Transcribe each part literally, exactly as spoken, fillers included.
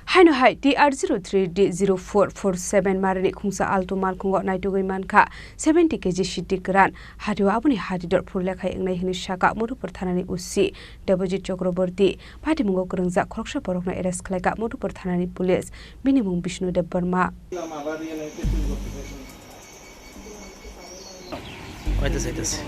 Haino hai T R zero three D zero four four seven marini khungsa Alto malkhungo naitugwi mankha seventy K G siddi kwran. Hatio aboni hati dor phur lekhai wngnai hwnwi sakha Madhupur thanani O C Debojit Chakraborty. Patimungo kwrwngjak khoroksa borokno arrest khlaikha Madhupur thanani police. Bini mung Bishnu Debbarma. Oito saitas.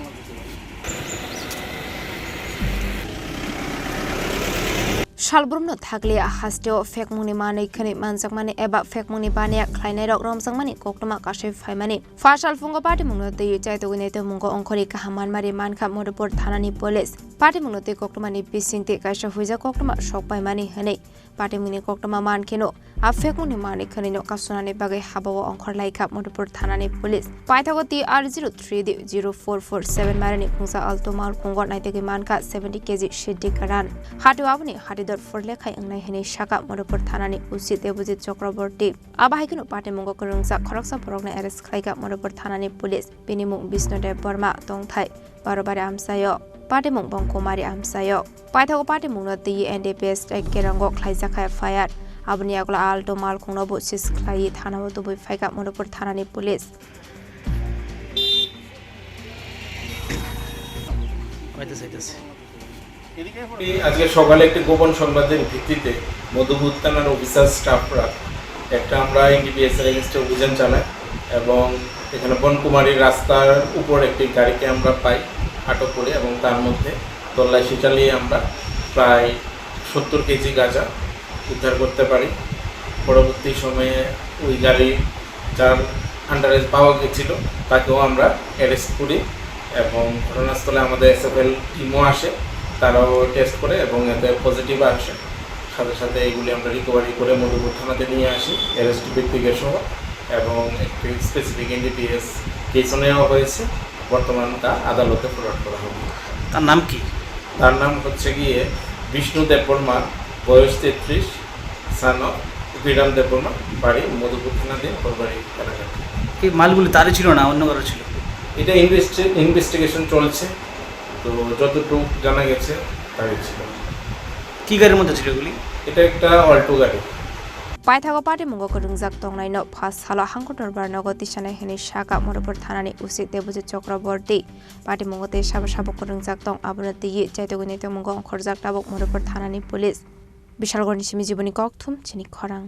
Salbrumno thakliya hasteo phekmungni manwi khwnwi manjakmani eba phekmungni baniya khlainairok romjakmani koktwma kasui phaimani. Phasal phungo patimungno twiwi chaitugwi naitugmungo ongkhorwi kaham manmari mankha Madhupur thanani police. Patimungno twi koktwmani bisingtwi kaisa huijak koktwma sokpaimani hwnwi. Patimungni koktwma mankheno, a phekmungni manwi khwnwino kasunani bagwi habao ongkhorlaikha Madhupur thanani police. Paithago T R zero three D zero four four seven marini khungsa Alto malkhungo naitugwi mankha seventy K G siddi kwran. Hatio aboni hati dor phur lekhai wngnai hwnwi sakha Madhupur thanani O C Debojit Chakraborty. Abo hai kheno patimungo kwrwngjak khoroksa borokno arrest khlaikha Madhupur thanani police. Bini mung Bishnu Debbarma, tongthai Barobari amchaio. Patimung bong Kumari amchaio. Paithago patimungno twiwi N D P S tei kerongo khlaijak F I R. Aboni yagulo Alto malkhungno bo seize khlaiwi thanao tubui phaikha Madhupur thanani police. Oito saitas. আজকে সকালে একটি গোপন সংবাদের ভিত্তিতে মধুপুর থানার অফিসার স্টাফরা একটা আমরা এনডিপিএস এর এগেইনস্টে অভিযান চালাই এবং এখানে বনকুমারী রাস্তার উপর একটি গাড়িকে আমরা পাই আটক করে এবং তার মধ্যে তল্লাশি চালিয়ে আমরা প্রায় সত্তর কেজি গাঁজা উদ্ধার করতে পারি। পরবর্তী সময়ে ওই গাড়ি যার আন্ডারে পাওয়া গেছিল তাকেও আমরা অ্যারেস্ট করি এবং ঘটনাস্থলে আমাদের এসএফএল টিমও আসে, তারাও টেস্ট করে এবং এতে পজিটিভ আসে। সাথে সাথে এগুলি আমরা রিকভারি করে মধুপুর থানাতে নিয়ে আসি অ্যারেস্ট ব্যক্তিকে সহ এবং একটি স্পেসিফিক এনডিপিএস কেসও নেওয়া হয়েছে। বর্তমান তা আদালতে ফরওয়ার্ড করা হবে। তার নাম কি? তার নাম হচ্ছে গিয়ে বিষ্ণু দেববর্মা, বয়স তেত্রিশ, সন অফ বিরাম দেববর্মা, বাড়ি মধুপুর থানাধীন হরবাড়ি এলাকাতে। এই মালগুলি তারই ছিল না অন্য কারো ছিল? এটা ইনভেস্টি-, ইনভেস্টিগেশন চলছে, তো যতটুকু জানা গেছে তারই ছিল। কি গাড়ির মধ্যে ছিল এগুলি? এটা একটা অল্টো গাড়ি। Paithago patimungo kwrwngjak tongnaino pha salo hangkotor barnogo tisanai hwnwi sakha Madhupur thanani O C Debojit Chakraborty. Patimungo tei sabo sabo kwrwngjak tong abono twiwi chaitugwi naitugmungo ongkhorjak tabuk Madhupur thanani police. Bishalgarhni simi Jiboni Kokthum, chini khorang.